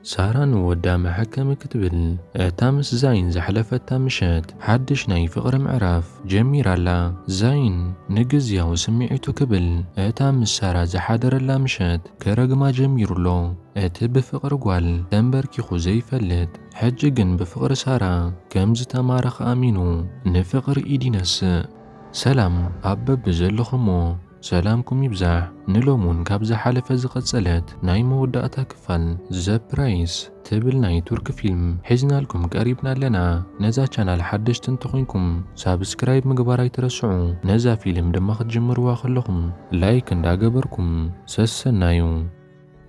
ሳራ ንወዳ መሐከሚ ክትብል እታ ምስ ዛይን ዘሕለፈታ ምሸት ሓድሽ ናይ ፍቕሪ ምዕራፍ ጀሚራ ኣላ። ዛይን ንግዝያዊ ስምዒቱ ክብል እታ ምስ ሳራ ዝሓደረላ ምሸት ከረግማ ጀሚሩ ኣሎ። እቲ ብፍቕሪ ጓል ተንበርኪኹ ዘይፈልጥ፣ ሕጂ ግን ብፍቕሪ ሳራ ከም ዝተማረኸ ኣሚኑ ንፍቕሪ ኢድ ይነስእ። ሰላም ኣብ በብዘለኹሞ ሰላምኩም ይብዛሕ። ንሎሚ እውን ካብ ዝሓለፈ ዝቐጸለት ናይ መወዳእታ ክፋል ዘ ፕራይስ ትብል ናይ ቱርክ ፊልም ሒዝናልኩም ቀሪብና ኣለና። ነዛ ቻናል ሓደሽቲ እንተኾይንኩም ሳብስክራይብ ምግባር ኣይትረስዑ። ነዛ ፊልም ድማ ክትጅምርዋ ከለኹም ላይክ እንዳገበርኩም ሰሰናዩ።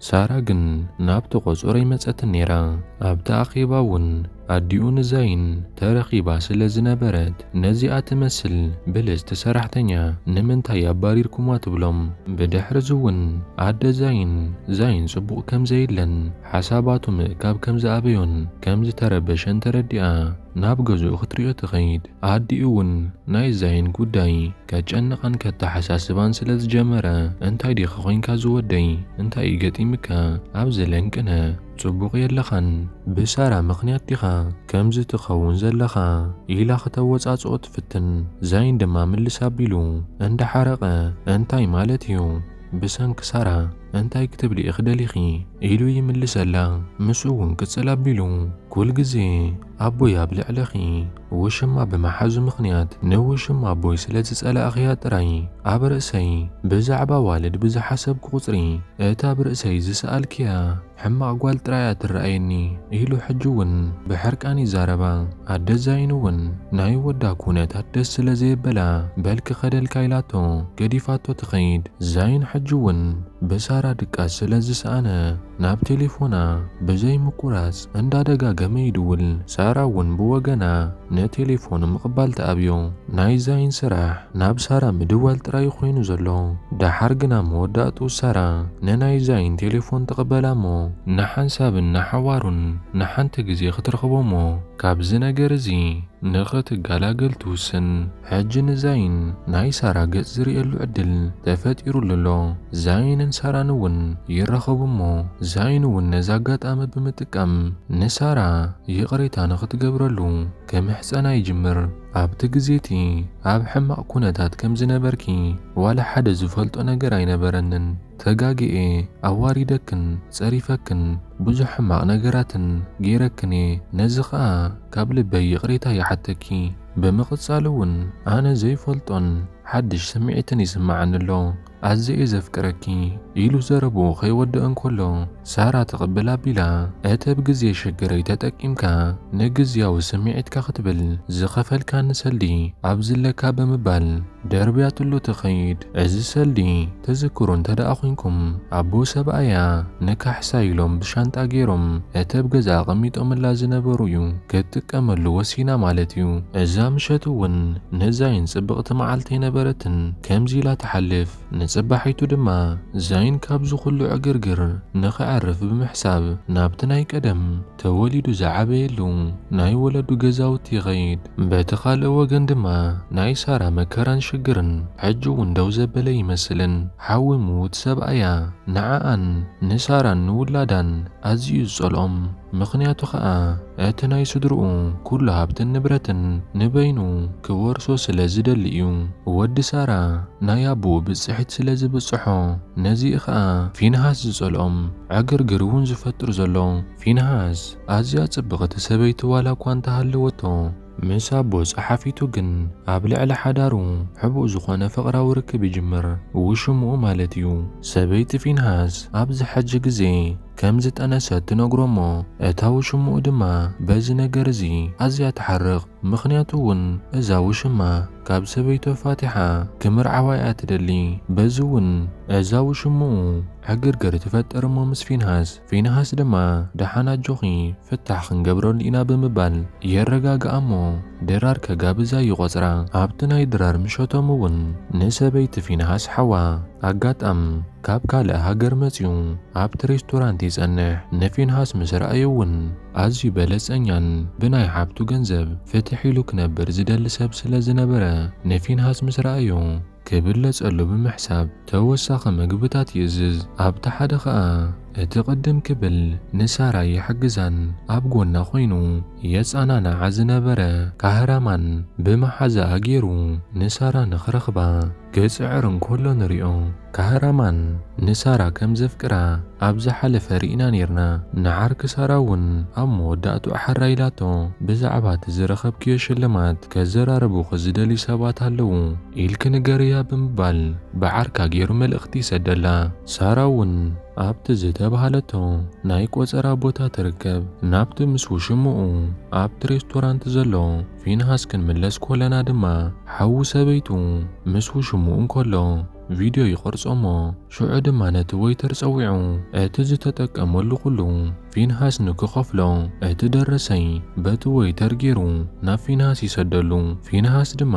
ሳራ ግን ናብቲ ቆጾር ኣይመጸትን ነይራ። ኣብቲ ኣኼባ እውን ኣዲኡ ንዛይን ተረኺባ ስለ ዝነበረት፣ ነዚኣ ትመስል ብልጽቲ ሰራሕተኛ ንምንታይ ኣባሪርኩማ ትብሎም። ብድሕሪ እዚ እውን ኣደ ዛይን፣ ዛይን ጽቡቕ ከም ዘየለን ሓሳባቱ ምእካብ ከም ዝኣበዮን ከም ዝተረበሸን ተረዲኣ ናብ ገዝኡ ክትሪኦ ትኸይድ። ኣዲኡ እውን ናይ ዛይን ጉዳይ ከጨንቓን ከተሓሳስባን ስለ ዝጀመረ፣ "እንታይ ዲኻ ኾይንካ ዝወደይ? እንታይ እዩ ገጢምካ? ኣብ ዘለንቅነ ጽቡቕ የለኻን። ብሳራ ምኽንያት ዲኻ ከምዚ ትኸውን ዘለኻ?" ኢላ ክተወጻጽኦ ትፍትን። ዛይን ድማ ምልስ ኣቢሉ እንዳሓረቐ፣ "እንታይ ማለት እዩ? ብሰንኪ ሳራ እንታይ ክትብሊ ኢኺ ደሊኺ?" ኢሉ ይምልሰላ። ምስኡ እውን ቅጽል ኣቢሉ፣ "ኩል ግዜ ኣቦይ ኣብ ልዕለኺ ውሽማ ብምሓዙ ምኽንያት ንውሽማ ኣቦይ ስለ ዝጸላእኽያ ጥራይ ኣብ ርእሰይ ብዛዕባ ዋልድ ብዝሓሰብኩ ቁጽሪ እታ ኣብ ርእሰይ ዝሰኣልክያ ሕማቕ ጓል ጥራይ እያ ትረኣየኒ" ኢሉ ሕጂ እውን ብሕርቃን ይዛረባ። ኣደ ዛይን እውን ናይ ወዳ ኩነታት ደስ ስለ ዘየበላ፣ "በል ክኸደልካ" ኢላቶ ገዲፋቶ ትኸይድ። ዛይን ሕጂ እውን ብሳራ ድቃስ ስለ ዝሰኣነ፣ ናብ ቴሌፎና ብዘይ ምቁራጽ እንዳደጋገመ ይድውል። ሳራ እውን ብወገና ንቴሌፎኑ ምቕባል ተኣብዮ። ናይ ዛይን ስራሕ ናብ ሳራ ምድዋል ጥራይ ኮይኑ ዘሎ። ደሓር ግና መወዳእቱ ሳራ ንናይ ዛይን ቴሌፎን ትቕበላ እሞ፣ ንሓንሳብን ንሓዋሩን ንሓንቲ ግዜ ክትረኽቦ እሞ፣ ካብዚ ነገር እዚ ንኽትገላገል ትውስን። ሕጂ ንዛይን ናይ ሳራ ገጽ ዝርእየሉ ዕድል ተፈጢሩሉ ኣሎ። ዛይንን ሳራን እውን ይራኸቡ እሞ፣ ዛይን እውን ነዚ ኣጋጣሚ ብምጥቃም ንሳራ ይቕሬታ ንኽትገብረሉ ክምሕጸና ይጅምር። ኣብቲ ግዜ እቲ ኣብ ሕማቕ ኩነታት ከም ዝነበርኪ ዋላ ሓደ ዝፈልጦ ነገር ኣይነበረንን። ተጋግየ፣ ኣዋሪደክን ጸሪፈክን ብዙሕ ሕማቕ ነገራትን ገይረክን እየ። ነዚ ኸኣ ካብ ልበይ ይቕሬታ ይሓተኪ። ብምቕጻል እውን ኣነ ዘይፈልጦን ሓድሽ ስምዒትን ይስምዓኒ ኣሎ። ኣዝየ እየ ዘፍቅረኪ ኢሉ ዘረብኡ ከይወድእ እንከሎ፣ ሳራ ትቕብል ኣቢላ፣ "እቲ ብግዜ ሽግረይ ተጠቂምካ ንግዝያዊ ስምዒትካ ክትብል ዝኸፈልካኒ ሰልዲ ኣብዚ ኣለካ" ብምባል ደርብያትሉ ትኸይድ። እዚ ሰልዲ ትዝክሩ እንተ ደኣ ኾይንኩም፣ ኣቦ ሰብኣያ ንካሕሳ ኢሎም ብሻንጣ ገይሮም እቲ ኣብ ገዛ ኣቐሚጦምላ ዝነበሩ እዩ ክትጥቀመሉ ወሲና ማለት እዩ። እዛ ምሸት እውን ንዛይን ጽብቕቲ መዓልቲ ኣይነበረትን ከምዚ ኢላ ትሓልፍ። ንጽባሒቱ ድማ ዛይን ካብዚ ኩሉ ዕግርግር ንኽዕርፍ ብምሕሳብ ናብቲ ናይ ቀደም ተወሊዱ ዝዓበየሉ ናይ ወለዱ ገዛውቲ ይኸይድ። በቲ ካልእ ወገን ድማ ናይ ሳራ መከራን ሽግርን ሕጂ እውን ደው ዘበለ ይመስልን። ሓዊ ምዉት ሰብኣያ ንዓኣን ንሳራን ንውላዳን ኣዝዩ ዝጸልኦም። ምኽንያቱ ኸኣ እቲ ናይ ስድርኡ ኩሉ ሃብትን ንብረትን ንበይኑ ክወርሶ ስለ ዝደሊ እዩ። ወዲ ሳራ ናይ ኣቦኡ ብጽሒት ስለ ዝብጽሖ፣ ነዚኡ ኸኣ ፊንሃስ ዝጸልኦም ዕግርግር እውን ዝፈጥር ዘሎ። ፊንሃስ ኣዝያ ጽብቕቲ ሰበይቲ ዋላ እኳ እንተሃለወቶ፣ ምስ ኣቦ ጸሓፊቱ ግን ኣብ ልዕሊ ሓዳሩ ሕቡእ ዝኾነ ፍቕራዊ ርክብ ይጅምር። ውሽምኡ ማለት እዩ። ሰበይቲ ፊንሃስ ኣብዚ ሕጂ ግዜ ከም ዝጠነሰት ትነግሮ እሞ፣ እታ ውሽምኡ ድማ በዚ ነገር እዚ ኣዝያ ትሓርቕ። ምኽንያቱ እውን እዛ ውሽማ ካብ ሰበይቱ ፋቲሓ ክምርዓዋ እያ ትደሊ። በዚ እውን እዛ ውሽምኡ ዕግርግር ትፈጥር እሞ ምስ ፊንሃስ፣ ፊንሃስ ድማ "ደሓን ኣጆኺ፣ ፍታሕ ክንገብረሉ ኢና" ብምባል የረጋግኣ እሞ ድራር ከጋብዛ ይቖጽራ። ኣብቲ ናይ ድራር ምሸቶም እውን ንሰበይቲ ፊንሃስ ሓዋ ኣጋጣም ካብ ካልእ ሃገር መጺኡ ኣብቲ ሬስቶራንት ይጸንሕ። ንፊንሃስ ምስ ረኣዮ እውን ኣዝዩ በለጸኛን ብናይ ሓብቱ ገንዘብ ፍትሕ ኢሉ ክነብር ዝደሊ ሰብ ስለ ዝነበረ፣ ንፊንሃስ ምስ ረኣዮ ክብለጸሉ ብምሕሳብ ተወሳኺ መግብታት ይእዝዝ። ኣብቲ ሓደ ኸኣ እቲ ቅድም ክብል ንሳራ ይሕግዛን ኣብ ጎና ኮይኑ የጸናንዓ ዝነበረ ካህራማን ብመሓዛኣ ገይሩ ንሳራ ንኽረኽባ ክጽዕር እንከሎ ንሪኦ። ካህራማን ንሳራ ከም ዘፍቅራ ኣብ ዝሓለፈ ርኢና ኔርና። ንዓርኪ ሳራ እውን ኣብ መወዳእትኡ ሓራ ኢላቶ ብዛዕባ እቲ ዝረኸብክዮ ሽልማት ከዘራርቡኺ ዝደልዩ ሰባት ኣለዉ ኢልኪ ንገርያ ብምባል ብዓርካ ገይሩ መልእኽቲ ይሰደላ። ሳራ እውን ኣብቲ ዝተባህለቶ ናይ ቆጸራ ቦታ ትርከብ። ናብቲ ምስ ውሽምኡ ኣብቲ ሬስቶራንት ዘሎ ፊንሃስ ክንምለስ ኮለና ድማ ሓዉ ሰበይቱ ምስ ውሽምኡ እንከሎ ቪድዮ ይቐርጾ እሞ ሽዑ ድማ ነቲ ወይተር ጸዊዑ እቲ ዝተጠቀመሉ ኩሉ ፊንሃስ ንክኸፍሎ እቲ ደረሰይ በቲ ወይተር ገይሩ ናብ ፊንሃስ ይሰደሉ። ፊንሃስ ድማ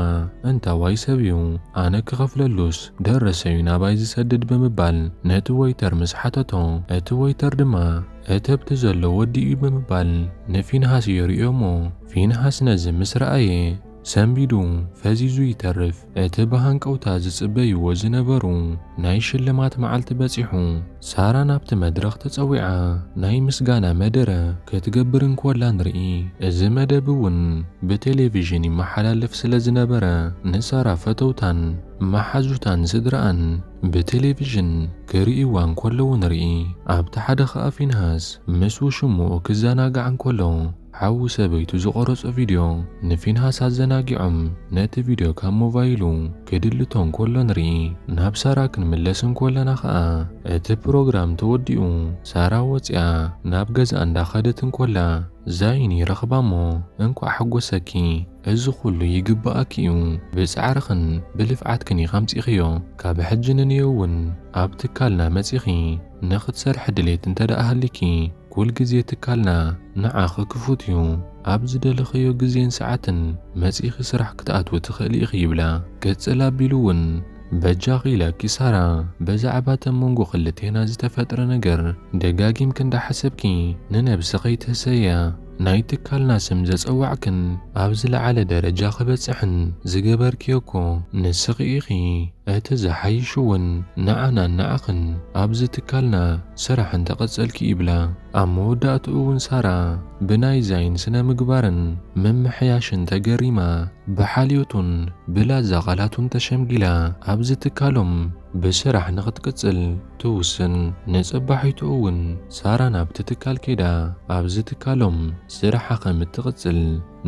እንታዋይ ሰብ እዩ ኣነ ክኸፍለሉስ ደረሰዩ ናባይ ዝሰድድ ብምባል ነቲ ወይተር ምስ ሓተቶ እቲ ወይተር ድማ እተብቲ ዘሎ ወዲ እዩ ብምባል ንፊንሃስ የርእዮ እሞ ፊንሃስ ነዚ ምስ ረኣየ ሰንቢዱ ፈዚዙ ይተርፍ። እቲ ብሃንቀውታ ዝጽበይዎ ዝነበሩ ናይ ሽልማት መዓልቲ በጺሑ። ሳራ ናብቲ መድረኽ ተጸዊዓ ናይ ምስጋና መደረ ክትገብር እንኮላ ንርኢ። እዚ መደብ እውን ብቴሌቪዥን ይመሓላለፍ ስለ ዝነበረ ንሳራ ፈተውታን መሓዙታን ስድራኣን ብቴሌቪዥን ክርእይዋ እንከለዉ ንርኢ። ኣብቲ ሓደ ኸኣ ፊንሃስ ምስ ውሽምኡ ክዘናጋዕ እንከሎ ሓዉ ሰበይቱ ዝቐረጾ ቪድዮ ንፊንሃስ ኣዘናጊዖም ነቲ ቪድዮ ካብ ሞባይሉ ክድልቶ እንከሎ ንርኢ። ናብ ሳራ ክንምለስ እንኮለና ኸኣ እቲ ፕሮግራም ተወዲኡ ሳራ ወጺኣ ናብ ገዝኣ እንዳኸደት እንኮላ ዛይን ይረኽባ እሞ እንኳዕ ሓጎሰኪ፣ እዚ ኩሉ ይግባኣኪ እዩ። ብጻዕርኽን ብልፍዓትክን ኢኻ ኣምጺእኽዮ። ካብ ሕጂ ንንየው እውን ኣብ ትካልና መጺኺ ንኽትሰርሒ ድሌት እንተ ደኣ ሃሊኪ ኩል ግዜ ትካልና ንዓኺ ክፉት እዩ። ኣብ ዝደለኽዮ ግዜን ሰዓትን መጺኺ ስራሕ ክትኣትዊ ትኽእሊ ኢኺ ይብላ። ቅጽል ኣቢሉ እውን በጃኺ ኢላኪ ሳራ፣ በዛዕባ እተን መንጎ ክልቴና ዝተፈጥረ ነገር ደጋጊምኪ እንዳሓሰብኪ ንነብስኺ ኣይትህሰያ። ናይ ትካልና ስም ዘጸዋዕክን ኣብ ዝለዓለ ደረጃ ክበጽሕን ዝገበርክዮ እኮ ንስኺ ኢኺ። እቲ ዝሓይሽ እውን ንዓናን ንዓኽን ኣብዚ ትካልና ስራሕ እንተቐጸልኪ ይብላ። ኣብ መወዳእትኡ እውን ሳራ ብናይ ዛይን ስነ ምግባርን ምምሕያሽን ተገሪማ ብሓልዮቱን ብላዛ ቃላቱን ተሸምጊላ ኣብዚ ትካሎም ብስራሕ ንኽትቅጽል ትውስን። ንጽባሒቱ እውን ሳራ ናብቲ ትካል ከይዳ ኣብዚ ትካሎም ስራሓ ከም እትቕጽል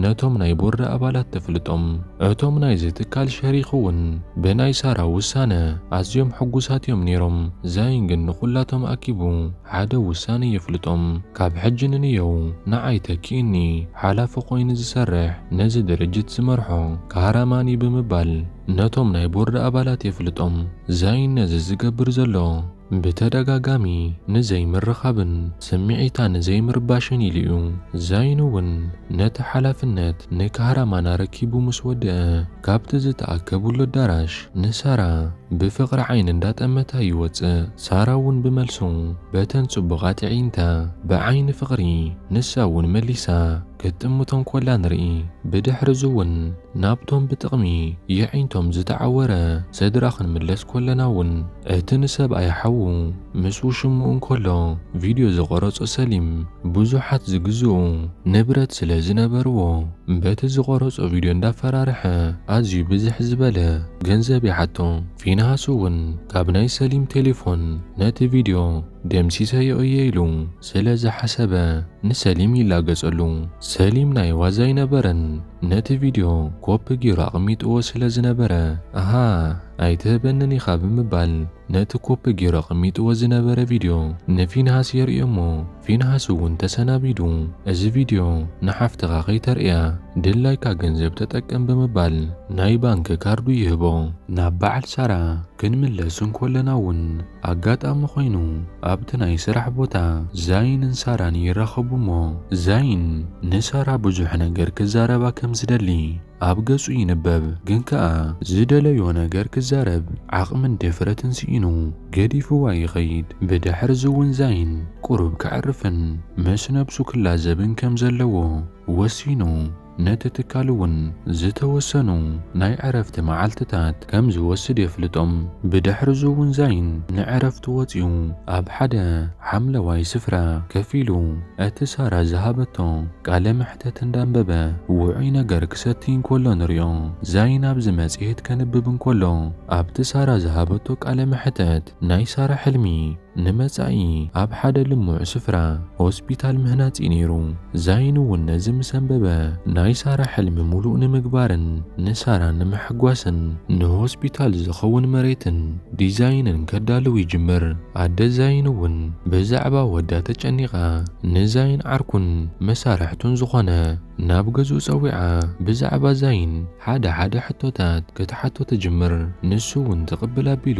ነቶም ናይ ቦርድ ኣባላት ተፍልጦም። እቶም ናይዚ ትካል ሸሪኽ እውን ብናይ ሳራ ውሳነ ኣዝዮም ሕጉሳት እዮም ነይሮም። ዛይን ግን ንኹላቶም ኣኪቡ ሓደ ውሳነ የፍልጦም። ካብ ሕጂ ንንየው ንዓይ ተኪእኒ ሓላፊ ኮይኑ ዝሰርሕ ነዚ ድርጅት ዝመርሖ ካህራማኒ ብምባል ነቶም ናይ ቦርድ ኣባላት የፍልጦም። ዛይን ነዚ ዝገብር ዘሎ ብተደጋጋሚ ንዘይምርኻብን ስምዒታ ንዘይምርባሽን ኢሉ እዩ። ዛይን እውን ነቲ ሓላፍነት ንካህራማን ኣረኪቡ ምስ ወድአ ካብቲ ዝተኣከብሉ ኣዳራሽ ንሳራ ብፍቕሪ ዓይኒ እንዳጠመታ ይወጽእ። ሳራ እውን ብመልሱ በተን ጽቡቓት ኣዒንታ ብዓይኒ ፍቕሪ ንሳ እውን መሊሳ ክትጥምቶ እንኮላ ንርኢ። ብድሕሪ እዚ እውን ናብቶም ብጥቕሚ የዒንቶም ዝተዓወረ ስድራ ክንምለስ ኮለና እውን እቲ ንሰብኣይ ሓዉ ምስ ውሽምኡ እንከሎ ቪድዮ ዝቐረጾ ሰሊም ብዙሓት ዝግዝኡ ንብረት ስለ ዝነበርዎ በቲ ዝቐረጾ ቪድዮ እንዳፈራርሐ ኣዝዩ ብዝሕ ዝበለ ገንዘብ ይሓቶ። ፊንሃስ እውን ካብ ናይ ሰሊም ቴሌፎን ነቲ ቪድዮ ደምሲሰዮ እየ ኢሉ ስለ ዝሓሰበ ንሰሊም ይላገጸሉ። ሰሊም ናይ ዋዛ ኣይነበረን። ነቲ ቪድዮ ኮፒ ገይሩ ኣቕሚጥዎ ስለ ዝነበረ፣ ኣሃ፣ ኣይትህበንን ኢኻ ብምባል ነቲ ኮፒ ገይሩ ኣቕሚጥዎ ዝነበረ ቪድዮ ንፊንሃስ የርእዮ እሞ፣ ፊንሃስ እውን ተሰናቢዱ፣ እዚ ቪድዮ ንሓፍትኻ ከይተርእያ ድላይካ ገንዘብ ተጠቀም ብምባል ናይ ባንክ ካርዱ ይህቦ። ናብ በዓል ሳራ ክንምለስ እንኮለና እውን ኣጋጣሚ ኮይኑ ኣብቲ ናይ ስራሕ ቦታ ዛይንን ሳራን ይራኸቡ እሞ ዛይን ንሳራ ብዙሕ ነገር ክዛረባ ከም ዝደሊ ኣብ ገጹ ይንበብ። ግን ከኣ ዝደለዮ ነገር ክዛረብ ዓቕምን ድፍረትን ስኢኑ ገዲፍዋ ይኸይድ። ብድሕሪ እዚ እውን ዛይን ቁሩብ ከዕርፍን ምስ ነብሱ ክላዘብን ከም ዘለዎ ወሲኑ ነቲ ትካል እውን ዝተወሰኑ ናይ ዕረፍቲ መዓልትታት ከም ዝወስድ የፍልጦም። ብድሕሪ እዚ እውን ዛይን ንዕረፍቲ ወጺኡ ኣብ ሓደ ሓምለዋይ ስፍራ ከፊሉ እቲ ሳራ ዝሃበቶ ቃለ መሕተት እንዳንበበ ውዑይ ነገር ክሰቲ እንከሎ ንሪኦ። ዛይን ኣብዚ መጽሔት ከንብብ እንከሎ ኣብቲ ሳራ ዝሃበቶ ቃለ መሕተት ናይ ሳራ ሕልሚ ንመጻኢ ኣብ ሓደ ልሙዕ ስፍራ ሆስፒታል ምህናጽ እዩ ነይሩ። ዛይን እውን ነዚ ምስ ኣንበበ ናይ ሳራ ሕልሚ ሙሉእ ንምግባርን ንሳራ ንምሕጓስን ንሆስፒታል ዝኸውን መሬትን ዲዛይንን ከዳልው ይጅምር። ኣደ ዛይን እውን ብዛዕባ ወዳ ተጨኒቓ ንዛይን ዓርኩን መሳርሕቱን ዝኾነ ናብ ገዝኡ ጸዊዓ ብዛዕባ ዛይን ሓደ ሓደ ሕቶታት ክትሓቶ ትጅምር። ንሱ እውን ትቕብል ኣቢሉ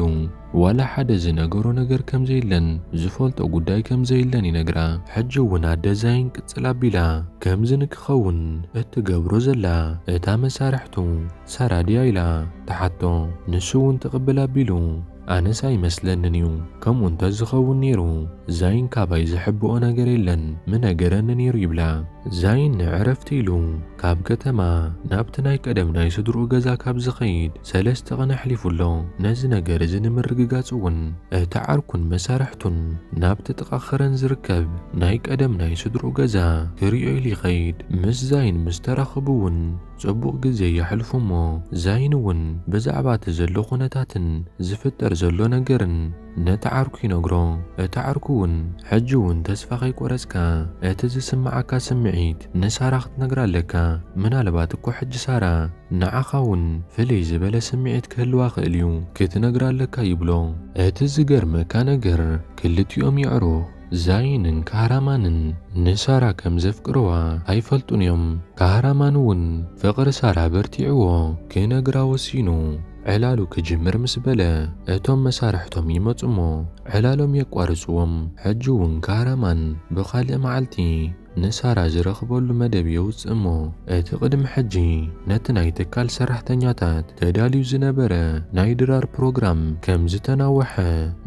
ዋላ ሓደ ዝነገሮ ነገር ከም ዘየለን ዝፈልጦ ጉዳይ ከም ዘየለን ይነግራ። ሕጂ እውን ኣደ ዛይን ቅጽል ኣቢላ ከምዚ ንክኸውን እትገብሮ ዘላ እታ መሳርሕቱ ሳራ ድያ ኢላ ትሓቶ። ንሱ እውን ትቕብል ኣቢሉ ኣነስ ኣይመስለንን እዩ፣ ከምኡ እንተዝኸውን ነይሩ ዛይን ካባይ ዝሕብኦ ነገር የለን ምነገረኒ ነይሩ ይብላ። ዛይን ንዕረፍቲ ኢሉ ካብ ከተማ ናብቲ ናይ ቀደም ናይ ስድርኡ ገዛ ካብ ዝኸይድ ሰለስተ ቀን ኣሕሊፉ ኣሎ። ነዚ ነገር እዚ ንምርግጋጽ እውን እቲ ዓርኩን መሳርሕቱን ናብቲ ጥቓ ኸረን ዝርከብ ናይ ቀደም ናይ ስድርኡ ገዛ ክሪኦ ኢሉ ይኸይድ። ምስ ዛይን ምስ ተራኸቡ እውን ጽቡቕ ግዜ የሕልፉ እሞ ዛይን እውን ብዛዕባ እቲ ዘሎ ኩነታትን ዝፍጠር ዘሎ ነገርን ነቲ ዓርኩ ይነግሮ። እቲ ዓርኩ እውን ሕጂ እውን ተስፋ ከይቆረጽካ እቲ ዝስምዓካ ስምዒት ንሳራ ክትነግራ ኣለካ። ምናልባት እኮ ሕጂ ሳራ ንዓኻ እውን ፍልይ ዝበለ ስምዒት ክህልዋ ክእል እዩ፣ ክትነግራ ኣለካ ይብሎ። እቲ ዝገርመካ ነገር ክልቲኦም የዕሩኽ ዛይንን ካህራማንን ንሳራ ከም ዘፍቅርዋ ኣይፈልጡን እዮም። ካህራማን እውን ፍቕሪ ሳራ በርቲዕዎ ክነግራ ወሲኑ ዕላሉ ክጅምር ምስ በለ እቶም መሳርሕቶም ይመጹ እሞ ዕላሎም የቋርጽዎም። ሕጂ እውን ካህራማን ብኻልእ መዓልቲ ንሳራ ዝረኽበሉ መደብ የውጽእ እሞ እቲ ቅድሚ ሕጂ ነቲ ናይ ትካል ሰራሕተኛታት ተዳልዩ ዝነበረ ናይ ድራር ፕሮግራም ከም ዝተናወሐ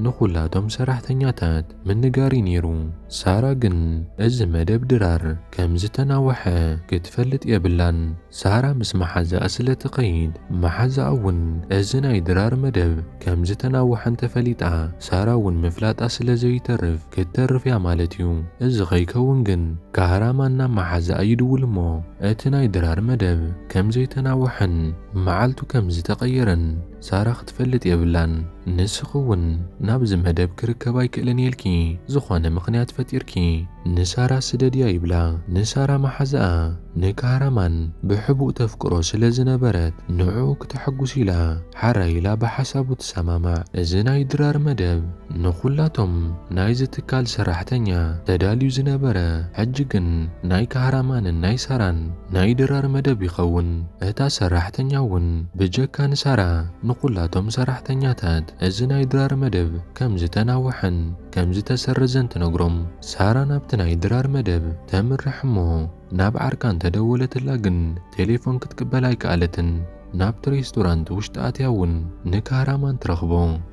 ንኹላቶም ሰራሕተኛታት ምንጋር እዩ ነይሩ። ሳራ ግን እዚ መደብ ድራር ከም ዝተናወሐ ክትፈልጥ የብላን። ሳራ ምስ መሓዛኣ ስለ ትኸይድ፣ መሓዛኣ እውን እዚ ናይ ድራር መደብ ከም ዝተናወሐ እንተፈሊጣ፣ ሳራ እውን ምፍላጣ ስለ ዘይተርፍ ክትተርፍ እያ ማለት እዩ። እዚ ከይከውን ግን፣ ካህራማን ናብ መሓዛኣ ይድውል እሞ፣ እቲ ናይ ድራር መደብ ከም ዘይተናወሐን መዓልቱ ከም ዝተቐየረን ሳራ ክትፈልጥ የብላን። ንስኺ እውን ናብዚ መደብ ክርከብ ኣይክእልን ኢልኪ ዝኾነ ምኽንያት ፈጢርኪ ንሳራ ስደድያ ይብላ። ንሳራ መሓዛኣ ንካህራማን ብሕቡእ ተፍቅሮ ስለ ዝነበረት ንዕኡ ክተሐጉስ ኢላ ሓራይ ኢላ ብሓሳቡ ትሰማማዕ። እዚ ናይ ድራር መደብ ንኹላቶም ናይዚ ትካል ሰራሕተኛ ተዳልዩ ዝነበረ፣ ሕጂ ግን ናይ ካህራማንን ናይ ሳራን ናይ ድራር መደብ ይኸውን። እታ ሰራሕተኛ እውን ብጀካ ንሳራ ንኹላቶም ሰራሕተኛታት እዚ ናይ ድራር መደብ ከም ዝተናወሐን ከም ዝተሰረዘን ትነግሮም። ሳራ ናብቲ ናይ ድራር መደብ ተምርሕ እሞ ናብ ዓርካ እንተደወለትላ ግን ቴሌፎን ክትቅበል ኣይከኣለትን። ናብቲ ሬስቶራንት ውሽጢ ኣትያ እውን ንካህራማን ትረኽቦ።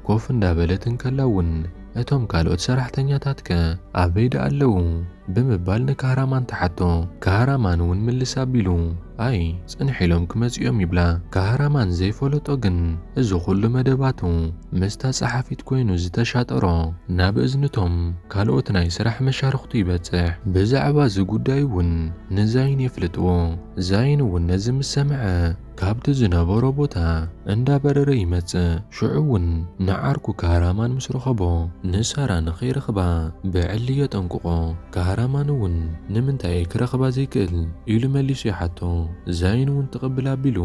ኮፍ እንዳበለት እንከላ እውን እቶም ካልኦት ሰራሕተኛታትከ ኣበይ ደኣ ኣለዉ? ብምባል ንካህራማን ትሓቶ። ካህራማን እውን ምልስ ኣቢሉ፣ ኣይ፣ ጽንሕ ኢሎም ክመጽኡ እዮም ይብላ። ካህራማን ዘይፈለጦ ግን፣ እዚ ኩሉ መደባቱ ምስታ ጸሓፊት ኮይኑ ዝተሻጠሮ ናብ እዝንቶም ካልኦት ናይ ስራሕ መሻርኽቱ ይበጽሕ። ብዛዕባ እዚ ጉዳይ እውን ንዛይን የፍልጥዎ። ዛይን እውን ነዚ ምስ ሰምዐ፣ ካብቲ ዝነበሮ ቦታ እንዳበረረ ይመጽእ። ሽዑ እውን ንዓርኩ ካህራማን ምስ ረኸቦ፣ ንሳራ ንኸይረኽባ ብዕሊ የጠንቅቖ። ካህራማን እውን፣ "ንምንታይ እየ ክረኽባ ዘይክእል?" ኢሉ መሊሱ ይሓቶ። ዛይን እውን ትቕብል ኣቢሉ፣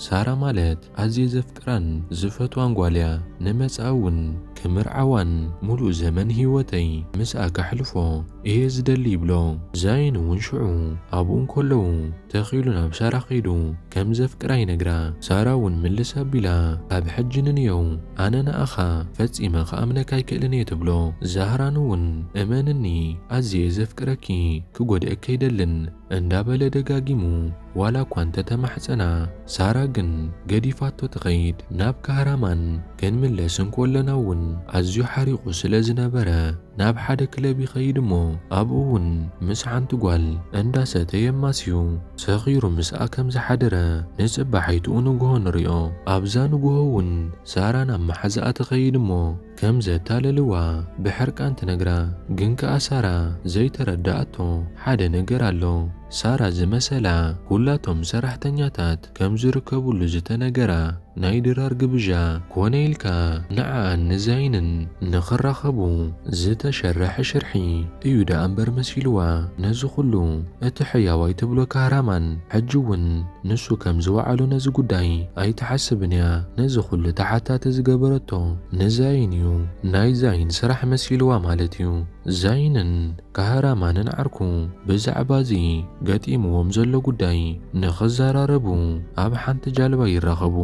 "ሳራ ማለት ኣዝየ ዘፍቅራን ዝፈትዋን ጓል እያ። ንመጻኢ እውን ክምርዓዋን ሙሉእ ዘመን ህይወተይ ምስኣ ከሕልፎ እየ ዝደሊ" ይብሎ። ዛይን እውን ሽዑ ኣብኡ እንከለዉ ተኺሉ ናብ ሳራ ከይዱ ከም ዘፍቅራ ይነግራ። ሳራ እውን ምልስ ኣቢላ፣ "ካብ ሕጂ ንንየው ኣነ ንኣኻ ፈጺመ ክኣምነካ ኣይክእልን እየ" ትብሎ። ዛህራን እውን፣ "እመንኒ፣ ኣዝየ ዘፍቅረካ ከፍቅረኪ ክጎድእኪ ኣይደልን እንዳበለ ደጋጊሙ ዋላ እኳ እንተተማሕጸና፣ ሳራ ግን ገዲፋቶ ትኸይድ። ናብ ካህራማን ክንምለስ እንኮለና እውን ኣዝዩ ሓሪቑ ስለ ዝነበረ ናብ ሓደ ክለብ ይኸይድ እሞ ኣብኡ እውን ምስ ሓንቲ ጓል እንዳሰተየ ኣማስዩ ሰኺሩ ምስኣ ከም ዝሓደረ ንጽባሒትኡ ንግሆ ንሪኦ። ኣብዛ ንግሆ እውን ሳራ ናብ መሓዛኣ ትኸይድ እሞ ከም ዘታለልዋ ብሕርቃን ትነግራ። ግን ከኣ ሳራ ዘይተረድኣቶ ሓደ ነገር ኣሎ። ሳራ ዝመሰላ ኩላቶም ሰራሕተኛታት ከም ዝርከብሉ ዝተነገራ ናይ ድራር ግብዣ ኮነ ኢልካ ንዓኣን ንዛይንን ንኽራኸቡ ዝተሸርሐ ሽርሒ እዩ ደኣ እምበር መሲልዋ። ነዚ ኩሉ እቲ ሕያዋይ ትብሎ ካህራማን ሕጂ እውን ንሱ ከም ዝወዓሎ ነዚ ጉዳይ ኣይትሓስብን እያ። ነዚ ኩሉ ተሓታቲ ዝገበረቶ ንዛይን እዩ። ናይ ዛይን ስራሕ መሲልዋ ማለት እዩ። ዛይንን ካህራማንን ዓርኩ ብዛዕባ እዚ ገጢምዎም ዘሎ ጉዳይ ንኽዘራረቡ ኣብ ሓንቲ ጃልባ ይራኸቡ።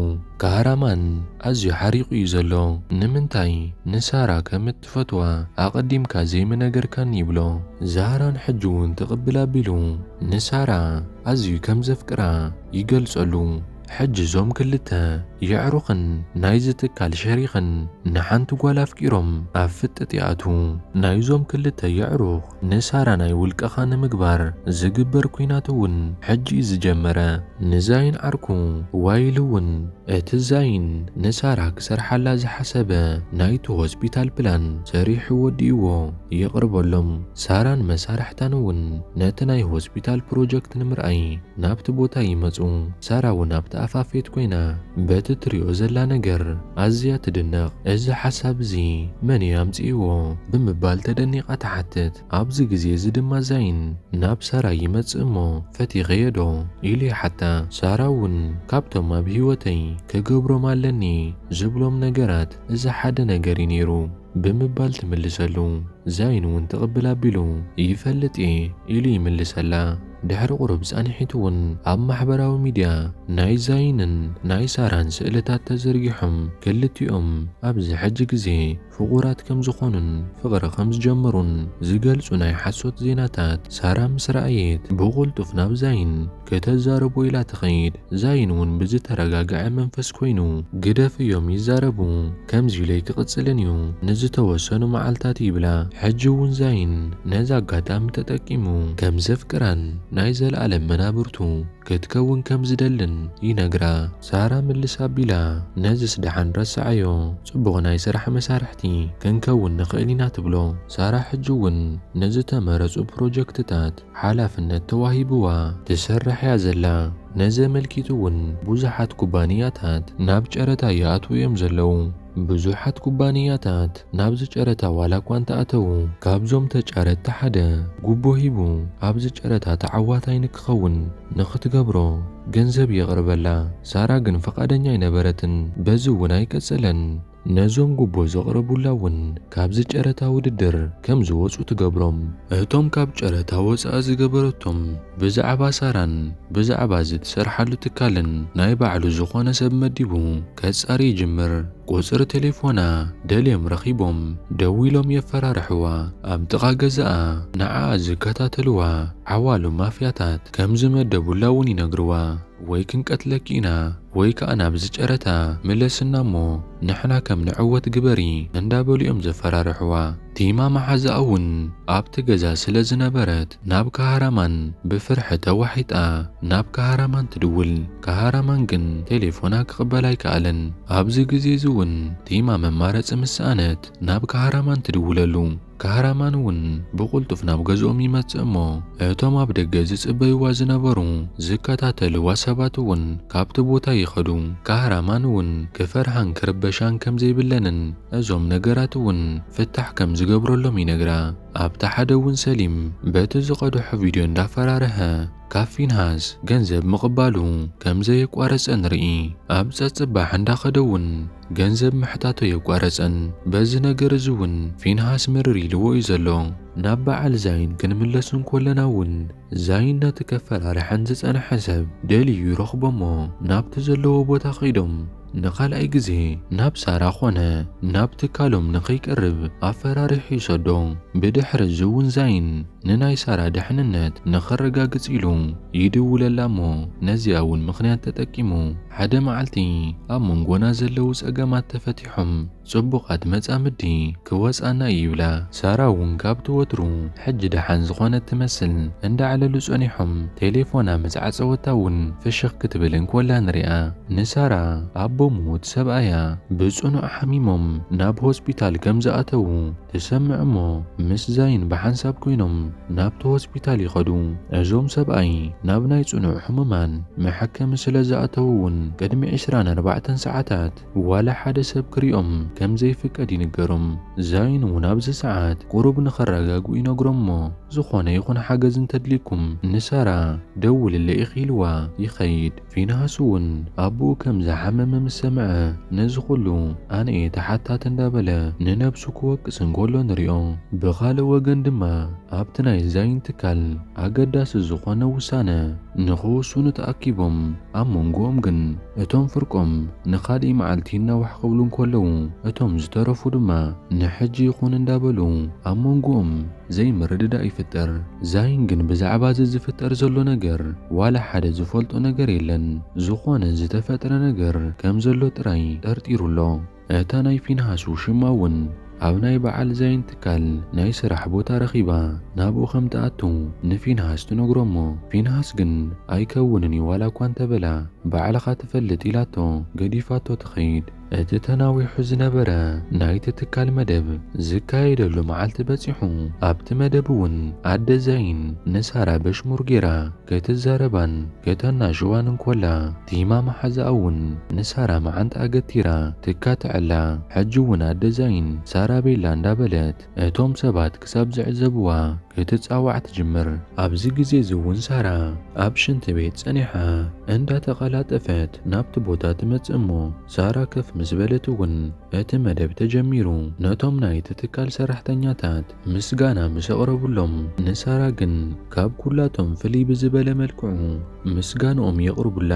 ካህራማን ኣዝዩ ሓሪቑ እዩ ዘሎ። ንምንታይ ንሳራ ከም እትፈትዋ ኣቐዲምካ ዘይምነገርካኒ ይብሎ። ዛህራን ሕጂ እውን ትቕብል ኣቢሉ ንሳራ ኣዝዩ ከም ዘፍቅራ ይገልጸሉ። ሕጂ እዞም ክልተ የዕሩኽን ናይዚ ትካል ሸሪኽን ንሓንቲ ጓል ኣፍቂሮም ኣብ ፍጥጥ ይኣትዉ። ናይዞም ክልተ የዕሩኽ ንሳራ ናይ ውልቀኻ ንምግባር ዝግበር ኲናት እውን ሕጂ እዩ ዝጀመረ። ንዛይን ዓርኩ ዋይል እውን እቲ ዛይን ንሳራ ክሰርሓላ ዝሓሰበ ናይቲ ሆስፒታል ፕላን ሰሪሑ ወዲእዎ የቕርበሎም። ሳራን መሳርሕታን እውን ነቲ ናይ ሆስፒታል ፕሮጀክት ንምርኣይ ናብቲ ቦታ ይመጹ። ሳራ እውን ኣብቲ ኣፋፌት ኮይና በቲ ትሪኦ ዘላ ነገር ኣዝያ ትድነቕ። "እዚ ሓሳብ እዚ መን እዩ ኣምጺእዎ?" ብምባል ተደኒቓ ትሓትት። ኣብዚ ግዜ እዚ ድማ ዛይን ናብ ሳራ ይመጽእ እሞ፣ "ፈቲኸዮ ዶ?" ኢሉ ይሓታ። ሳራ እውን ካብቶም ኣብ ህይወተይ ክገብሮም ኣለኒ ዝብሎም ነገራት እዚ ሓደ ነገር እዩ ነይሩ ብምባል ትምልሰሉ። ዛይን እውን ትቕብል ኣቢሉ "ይፈልጥ እየ" ኢሉ ይምልሰላ። ድሕሪ ቁሩብ ጸኒሒቱ እውን ኣብ ማሕበራዊ ሚድያ ናይ ዛይንን ናይ ሳራን ስእልታት ተዘርጊሖም ክልቲኦም ኣብዚ ሕጂ ግዜ ፍቑራት ከም ዝኾኑን ፍቕሪ ከም ዝጀመሩን ዝገልጹ ናይ ሓሶት ዜናታት ሳራ ምስ ረኣየት ብቕልጡፍ ናብ ዛይን ከተዛርቦ ኢላ ትኸይድ። ዛይን እውን ብዝተረጋግዐ መንፈስ ኮይኑ "ግደፍዮም ይዛረቡ፣ ከምዚ ኢሉ ኣይክቕጽልን እዩ፣ ንዝተወሰኑ መዓልታት" ይብላ። ሕጂ እውን ዛይን ነዚ ኣጋጣሚ ተጠቂሙ ከም ዘፍቅራን ናይ ዘለኣለም መናብርቱ ክትከውን ከም ዝደልን ይነግራ። ሳራ ምልስ ኣቢላ "ነዝስ ደሓን ረስዓዮ፣ ጽቡቕ ናይ ስራሕ መሳርሕቲ ክንከውን ንኽእል ኢና" ትብሎ። ሳራ ሕጂ እውን ንዝተመረጹ ፕሮጀክትታት ሓላፍነት ተዋሂብዋ ትሰርሕ እያ ዘላ። ነዚ ኣመልኪቱ እውን ብዙሓት ኩባንያታት ናብ ጨረታ ይኣትዉ እዮም ዘለዉ። ብዙሓት ኩባንያታት ናብዚ ጨረታ ዋላ እኳ እንተኣተዉ፣ ካብዞም ተጫረትቲ ሓደ ጉቦ ሂቡ ኣብዚ ጨረታ ተዓዋታይ ንክኸውን ንኽትገብሮ ገንዘብ የቕርበላ። ሳራ ግን ፍቓደኛ ኣይነበረትን። በዚ እውን ኣይቀጸለን። ነዞም ጉቦ ዘቕረቡላ እውን ካብዚ ጨረታ ውድድር ከም ዝወጹ ትገብሮም። እቶም ካብ ጨረታ ወጻኢ ዝገበረቶም ብዛዕባ ሳራን ብዛዕባ እዚ ትሰርሓሉ ትካልን ናይ ባዕሉ ዝኾነ ሰብ መዲቡ ከጻሪ ይጅምር። ቁጽሪ ቴሌፎና ደልዮም ረኺቦም ደዊሎም የፈራርሕዋ። ኣብ ጥቓ ገዛኣ ንዓኣ ዝከታተልዋ ዓዋሉ ማፍያታት ከም ዝመደቡላ እውን ይነግርዋ። "ወይ ክንቀትለኪ ኢና ወይ ከኣ ናብዚ ጨረታ ምለስና እሞ ንሕና ከም ንዕወት ግበሪ" እንዳበሉ እዮም ዘፈራርሕዋ። ቲማ መሓዛኣ እውን ኣብቲ ገዛ ስለ ዝነበረት ናብ ካህራማን ብፍርሒ ተዋሒጣ ናብ ካህራማን ትድውል። ካህራማን ግን ቴሌፎና ክቕበል ኣይከኣለን። ኣብዚ ግዜ እዚ እውን ቲማ መማረጺ ምስ ሰኣነት ናብ ካህራማን ትድውለሉ። ካህራማን እውን ብቕልጡፍ ናብ ገዝኦም ይመጽእ እሞ እቶም ኣብ ደገ ዝጽበይዋ ዝነበሩ ዝከታተልዋ ሰባት እውን ካብቲ ቦታ ይኸዱ። ካህራማን እውን ክፈርሃን ክርበሻን ከም ዘይብለንን እዞም ነገራት እውን ፍታሕ ከም ዝገብረሎም ይነግራ። ኣብቲ ሓደ እውን ሰሊም በቲ ዝቐድሖ ቪድዮ እንዳፈራርሀ ካብ ፊንሃስ ገንዘብ ምቕባሉ ከም ዘየቋረጸ ንርኢ። ኣብ ጸጽባሕ እንዳኸደ እውን ገንዘብ ምሕታቶ የቋረጸን። በዚ ነገር እዚ እውን ፊንሃስ ምርር ኢልዎ እዩ ዘሎ። ናብ በዓል ዛይን ክንምለስ እንኮለና እውን ዛይን ነቲ ከፈራርሐን ዝጸንሐ ሰብ ደልዩ ይረኽቦ እሞ ናብቲ ዘለዎ ቦታ ከይዶም ንኻልኣይ ግዜ ናብ ሳራ ኾነ ናብ ትካሎም ንኸይቀርብ ኣፈራሪሑ ይሰዶ። ብድሕሪ እዚ እውን ዛይን ንናይ ሳራ ድሕንነት ንኸረጋግጽ ኢሉ ይድውለላ እሞ፣ ነዚኣ እውን ምኽንያት ተጠቂሙ ሓደ መዓልቲ ኣብ መንጎና ዘለዉ ጸገማት ተፈቲሖም ጽቡቓት መጻምዲ ክወጻና እዩ ይብላ። ሳራ እውን ካብቲ ወትሩ ሕጂ ደሓን ዝኾነት ትመስል። እንዳዕለሉ ጸኒሖም ቴሌፎና ምስ ዓጸወታ እውን ፍሽኽ ክትብል እንኮላ ንሪኣ። ንሳራ ኣቦ ምዉት ሰብኣያ ብጽኑዕ ሓሚሞም ናብ ሆስፒታል ከም ዝኣተዉ ትሰምዕ እሞ፣ ምስ ዛይን ብሓንሳብ ኮይኖም ናብቲ ሆስፒታል ይኸዱ። እዞም ሰብኣይ ናብ ናይ ጽኑዕ ሕሙማን መሐከሚ ስለ ዝኣተዉ እውን ቅድሚ ዕስራን ኣርባዕተን ሰዓታት ዋላ ሓደ ሰብ ክሪኦም ከም ዘይፍቀድ ይንገሮም። ዛይን እውን ኣብዚ ሰዓት ቁሩብ ንኸረጋግኡ ይነግሮም እሞ፣ ዝኾነ ይኹን ሓገዝ እንተድልይኩም ንሳራ ደውልለይ ኢኺ ኢልዋ ይኸይድ። ፊንሃስ እውን ኣቦኡ ከም ዝሓመመ ምስ ሰምዐ፣ ነዚ ኩሉ ኣነ እየ ተሓታቲ እንዳበለ ንነብሱ ክወቅስ እንከሎ ንሪኦ። ብኻልእ ወገን ድማ ኣብቲ ናይ ዛይን ትካል ኣገዳሲ ዝኾነ ውሳነ ንኽውስኑ ተኣኪቦም፣ ኣብ መንጎኦም ግን እቶም ፍርቆም ንኻልእ መዓልቲ እናዋሕ ክብሉ እንከለዉ፣ እቶም ዝተረፉ ድማ ንሕጂ ይኹን እንዳበሉ ኣብ መንጎኦም ዘይምርድዳእ ይፍጠር። ዛይን ግን ብዛዕባ እዚ ዝፍጠር ዘሎ ነገር ዋላ ሓደ ዝፈልጦ ነገር የለን። ዝኾነ ዝተፈጥረ ነገር ከም ዘሎ ጥራይ ጠርጢሩ ኣሎ። እታ ናይ ፊንሃስ ውሽማ እውን ኣብ ናይ በዓል ዛይን ትካል ናይ ስራሕ ቦታ ረኺባ ናብኡ ከም ትኣቱ ንፊንሃስ ትነግሮ እሞ፣ ፊንሃስ ግን ኣይከውንን እዩ ዋላ እኳ እንተበላ፣ ባዕልኻ ትፈልጥ ኢላቶ ገዲፋቶ ትኸይድ። እቲ ተናዊሑ ዝነበረ ናይቲ ትካል መደብ ዝካየደሉ መዓልቲ በጺሑ። ኣብቲ መደብ እውን ኣደ ዛይን ንሳራ በሽሙር ጌራ ክትዛረባን ከተናሽዋን እንኮላ፣ ቲማ መሓዛኣ እውን ንሳራ መዓንጣኣ ገቲራ ትካትዐላ። ሕጂ እውን ኣደ ዛይን ሳራ ቤላ እንዳበለት እቶም ሰባት ክሳብ ዝዕዘብዋ ክትጻዋዕ ትጅምር። ኣብዚ ግዜ እዚ እውን ሳራ ኣብ ሽንቲ ቤት ጸኒሓ እንዳተቐላጠፈት ናብቲ ቦታ ትመጽእ እሞ፣ ሳራ ከፍ ምስ በለት እውን እቲ መደብ ተጀሚሩ። ነቶም ናይቲ ትካል ሰራሕተኛታት ምስጋና ምስ ኣቕረቡሎም፣ ንሳራ ግን ካብ ኩላቶም ፍልይ ብዝበለ መልክዑ ምስጋንኦም የቕርቡላ።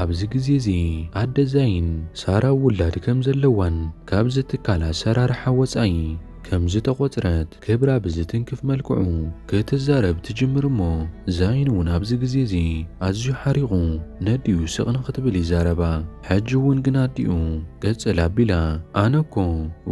ኣብዚ ግዜ እዚ ኣደ ዛይን ሳራ ውላድ ከም ዘለዋን ካብዚ ትካል ኣሰራርሓ ወጻኢ ከም ዝተቖጽረት ክብራ ብዝትንክፍ መልክዑ ክትዛረብ ትጅምር እሞ፣ ዛይን እውን ኣብዚ ግዜ እዚ ኣዝዩ ሓሪቑ ነዲኡ ስቕ ንኽትብል ይዛረባ። ሕጂ እውን ግን ኣዲኡ ቅጽል ኣቢላ፣ ኣነ እኮ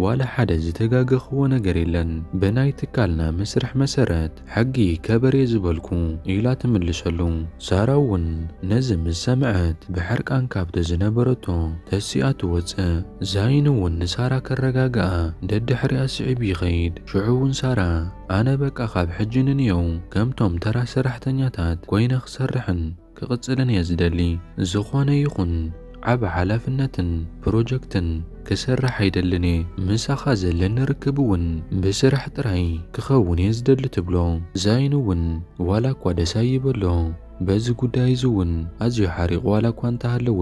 ዋላ ሓደ ዝተጋገኽዎ ነገር የለን፣ ብናይ ትካልና መስርሕ መሰረት ሕጊ ከበሬ ዝበልኩ ኢላ ትምልሰሉ። ሳራ እውን ነዚ ምስ ሰምዐት ብሕርቃን ካብቲ ዝነበረቶ ተሲኣ ትወጽእ። ዛይን እውን ንሳራ ከረጋግኣ ደድሕሪኣ ስዒቡ ይኸይድ። ሽዑ እውን ሳራ፣ ኣነ በቃ ካብ ሕጂ ንንየው ከምቶም ተራ ሰራሕተኛታት ኮይነ ክሰርሕን ክቕጽልን እየ ዝደሊ። ዝኾነ ይኹን ዓቢ ሓላፍነትን ፕሮጀክትን ክሰርሕ ኣይደልን እየ። ምሳኻ ዘለኒ ርክብ እውን ብስራሕ ጥራይ ክኸውን እየ ዝደሊ ትብሎ። ዛይን እውን ዋላ እኳ ደስ ኣይበሎ፣ በዚ ጉዳይ እዚ እውን ኣዝዩ ሓሪቑ ዋላ እኳ እንተሃለወ፣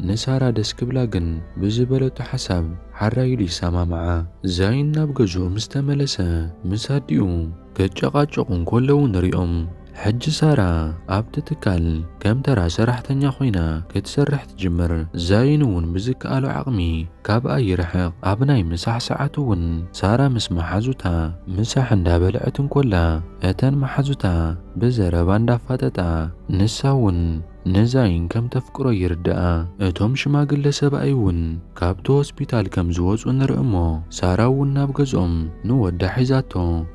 ንሳራ ደስ ክብላ ግን ብዝበለቶ ሓሳብ ሓራይ ኢሉ ይሰማምዓ። ዛይን ናብ ገዝኡ ምስ ተመለሰ፣ ምስ ኣዲኡ ክጨቓጨቑ እንከለዉ ንሪኦም። ሕጂ ሳራ ኣብቲ ትካል ከም ተራ ሰራሕተኛ ኮይና ክትሰርሕ ትጅምር። ዛይን እውን ብዝከኣሎ ዓቕሚ ካብኣ ይርሕቕ። ኣብ ናይ ምሳሕ ሰዓት እውን ሳራ ምስ መሓዙታ ምሳሕ እንዳበልዐት እንኮላ፣ እተን መሓዙታ ብዘረባ እንዳፋጠጣ፣ ንሳ እውን ንዛይን ከም ተፍቅሮ ይርድኣ። እቶም ሽማግለ ሰብኣይ እውን ካብቲ ሆስፒታል ከም ዝወጹ ንርኢ እሞ፣ ሳራ እውን ናብ ገዝኦም ንወዳ ሒዛቶ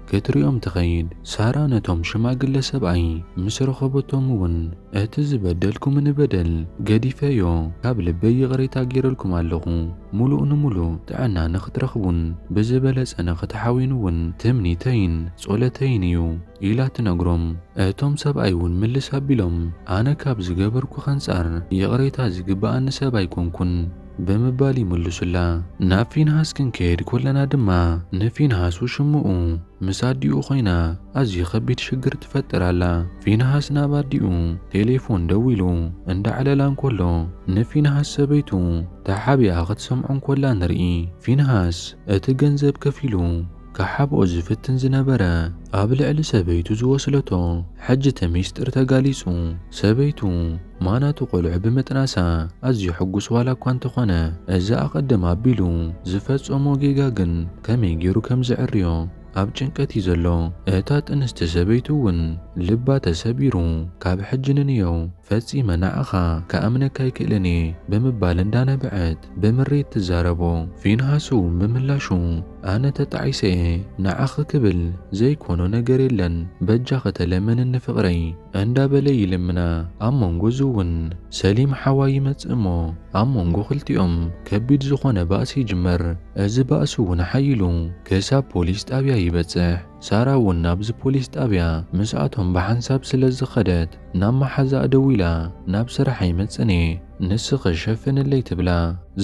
ክትሪኦም ትኸይድ። ሳራ ነቶም ሽማግለ ሰብኣይ ምስ ረኸበቶም እውን፣ እቲ ዝበደልኩምኒ በደል ገዲፈዮ፣ ካብ ልበይ ይቕሬታ ገይረልኩም ኣለኹ። ሙሉእ ንሙሉእ ጥዕና ንኽትረኽቡን ብዝበለጸ ንኽትሓውዩን እውን ትምኒተይን ጸሎተይን እዩ። ኢላ ትነግሮም። እቶም ሰብኣይ እውን ምልስ ኣቢሎም፣ ኣነ ካብ ዝገበርኩ ኣንጻር ይቕሬታ ዝግብኣኒ ሰብ ኣይኮንኩን ብምባል ይምልሱላ። ናብ ፊንሃስ ክንከይድ ኮለና ድማ ንፊንሃስ ውሽምኡ ምስ ኣዲኡ ኮይና ኣዝዩ ከቢድ ሽግር ትፈጥር ኣላ። ፊንሃስ ናብ ኣዲኡ ቴሌፎን ደዊሉ እንዳዕለላ እንከሎ ንፊንሃስ ሰበይቱ ተሓቢኣ ክትሰምዖ እንኮላ ንርኢ። ፊንሃስ እቲ ገንዘብ ከፊሉ ክሓብኦ ዝፍትን ዝነበረ ኣብ ልዕሊ ሰበይቱ ዝወስለቶ። ሕጂ እቲ ሚስጥር ተጋሊጹ። ሰበይቱ ማናቱ ቆልዑ ብምጥናሳ ኣዝዩ ሕጉስ ዋላ እኳ እንተኾነ፣ እዚ ኣቐድም ኣቢሉ ዝፈጸሞ ጌጋ ግን ከመይ ገይሩ ከም ዝዕርዮ ኣብ ጭንቀት እዩ ዘሎ። እታ ጥንስቲ ሰበይቱ እውን ልባ ተሰቢሩ፣ ካብ ሕጂ ንንየው ፈጺመ ንዓኻ ክኣምነካ ኣይክእልን እየ ብምባል እንዳነበዐት ብምሬት ትዛረቦ። ፊንሃስ እውን ብምላሹ፣ ኣነ ተጣዒሰ እየ፣ ንዓኺ ክብል ዘይኮኖ ነገር የለን፣ በጃኺ ተለመንኒ ፍቕረይ እንዳበለ ይልምና። ኣብ መንጎ እዚ እውን ሰሊም ሓዋ ይመጽእ እሞ ኣብ መንጎ ክልቲኦም ከቢድ ዝኾነ ባእሲ ይጅመር። እዚ ባእሲ እውን ሓይሉ ክሳብ ፖሊስ ጣብያ ይበጽሕ። ሳራ እውን ናብዚ ፖሊስ ጣብያ ምስኣቶም ብሓንሳብ ስለ ዝኸደት፣ ናብ መሓዛኣ ደዊላ፣ ናብ ስራሕ ኣይመጽእን እየ፣ ንስኺ ሸፍንለይ ትብላ።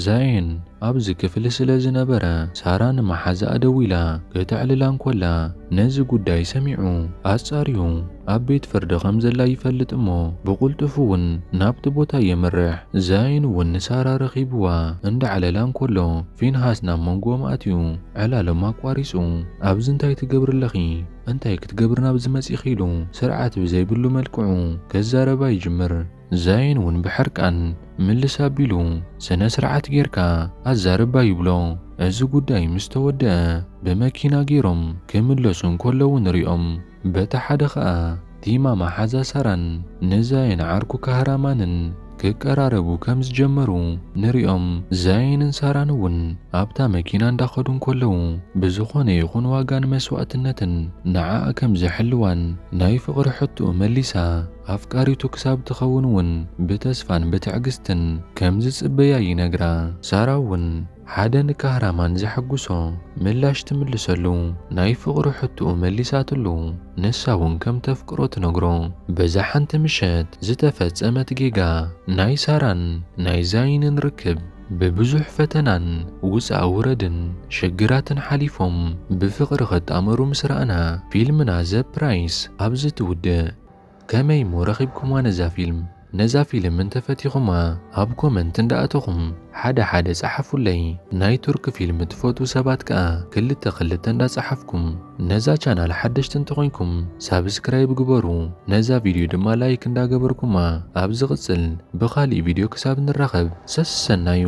ዛይን ኣብዚ ክፍሊ ስለ ዝነበረ፣ ሳራ ንመሓዛኣ ደዊላ ክተዕልላ እንኮላ፣ ነዚ ጉዳይ ሰሚዑ ኣጻርዩ ኣብ ቤት ፍርዲ ከም ዘላ ይፈልጥ እሞ፣ ብቕልጡፍ እውን ናብቲ ቦታ የምርሕ። ዛይን እውን ንሳራ ረኺብዋ እንዳዕለላ እንኮሎ፣ ፊንሃስ ናብ መንጎኦም ኣትዩ ዕላሎም ኣቋሪጹ፣ "ኣብዚ እንታይ ትገብሪ ኣለኺ? እንታይ ክትገብሪ ናብዚ መጺኺ?" ኢሉ ስርዓት ብዘይብሉ መልክዑ ከዛረባ ይጅምር። ዛይን እውን ብሕርቃን ምልስ ኣቢሉ፣ "ስነ ስርዓት ጌርካ ኣዛርባ" ይብሎ። እዚ ጉዳይ ምስ ተወደአ፣ ብመኪና ገይሮም ክምለሱ እንከለዉ ንሪኦም። በቲ ሓደ ኸኣ፣ ቲማ መሓዛ ሳራን ንዛይን ዓርኩ ካህራማንን ክቀራረቡ ከም ዝጀመሩ ንሪኦም። ዛይንን ሳራን እውን ኣብታ መኪና እንዳኸዱ እንከለዉ፣ ብዝኾነ ይኹን ዋጋን መስዋእትነትን ንዓኣ ከም ዝሕልዋን፣ ናይ ፍቕሪ ሕቶኡ መሊሳ ኣፍቃሪቱ ክሳብ ትኸውን እውን ብተስፋን ብትዕግስትን ከም ዝጽበያ ይነግራ። ሳራ እውን ሓደ ንካህራማን ዘሐጉሶ ምላሽ ትምልሰሉ፣ ናይ ፍቕሪ ሕቶኡ መሊሳትሉ፣ ንሳ እውን ከም ተፍቅሮ ትነግሮ። በዛ ሓንቲ ምሸት ዝተፈጸመት ጌጋ፣ ናይ ሳራን ናይ ዛይንን ርክብ ብብዙሕ ፈተናን ውጻእ ውረድን ሽግራትን ሓሊፎም ብፍቕሪ ክጣመሩ ምስ ረኣና፣ ፊልምና ዘ ፕራይስ ኣብዚ ትውድእ። ከመይ እሞ ረኺብኩማ ነዛ ፊልም? ነዛ ፊልም እንተፈቲኹማ፣ ኣብ ኮመንት እንዳኣተኹም ሓደ ሓደ ጸሓፉለይ። ናይ ቱርክ ፊልም ትፈትዉ ሰባት ከኣ ክልተ ክልተ እንዳጸሓፍኩም፣ ነዛ ቻናል ሓደሽቲ እንተኾይንኩም ሳብስክራይብ ግበሩ። ነዛ ቪድዮ ድማ ላይክ እንዳገበርኩማ፣ ኣብ ዝቕጽል ብኻሊእ ቪድዮ ክሳብ ንራኸብ ሰሰናዩ።